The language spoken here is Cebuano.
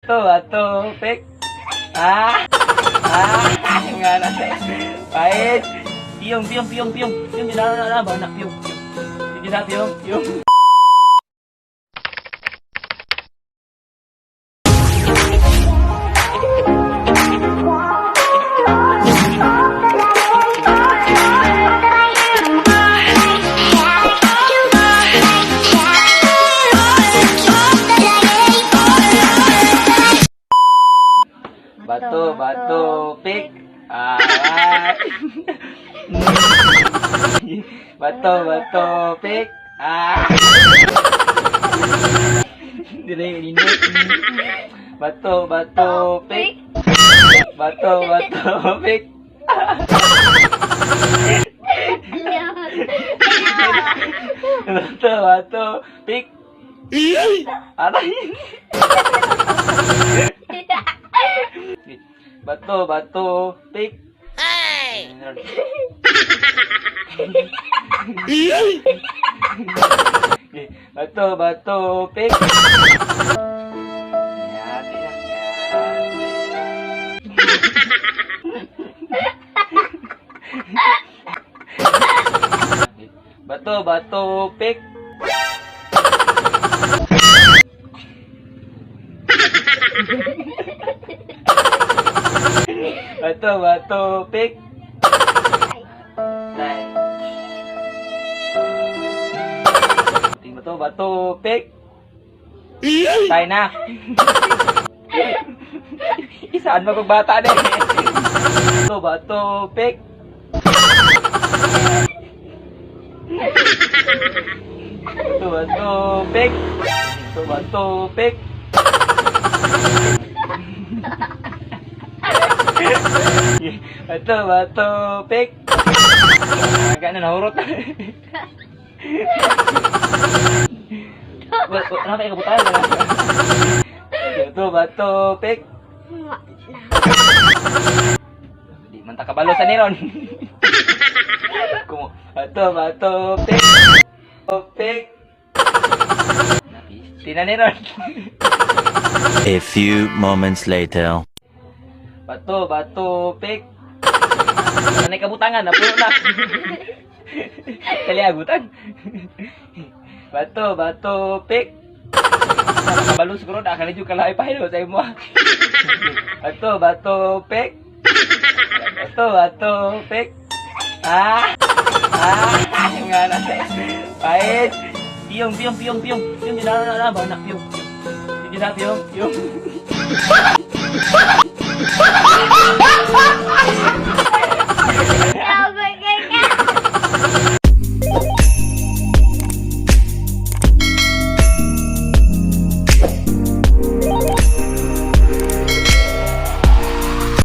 Bato, bato, pick. Ah! Ah! Nga na. Pahit. Piyong, piyong, piyong, piyong. Piyong, na, na, na, na, piyong, piyong. Sige na, piyong, piyong. Bato, bato, pick. Ah. Bato, bato, pick. Ah. Dire, ini. Bato, bato, pick. Bato, bato, pick. Bato, bato, pick. Aray. Bato, bato, pick. Bato, bato, pick. Yan, yan. Bato, bato, pick. Bato, bato, pick. Nine. Ting bato, bato, pick. Tayo na. Isaan magbata na eh. Bato, bato, pick. Bato, bato, pick. Bato, bato, pick. Bato, bato, pick. Aga na, nahurot na. Wala kayo kabutan. Bato, bato, pick. Di man ta kabalo sa niron. Kumo, bato, bato, pick. Pick. Napisti na niron. A few moments later. Bato, bato, pick. Nanay kabutangan, napuno na. Kali agutan. Bato, bato, pick. Kabalo siguro na kanidyo kalahi pa sa imo. Bato, bato, pick. Bato, bato, pick. Ah! Ah! Nga na. Pahit. Piyong, piyong, piyong, piyong. Piyong, na, na, na, na, piyong. Sige na, piyong, piyong.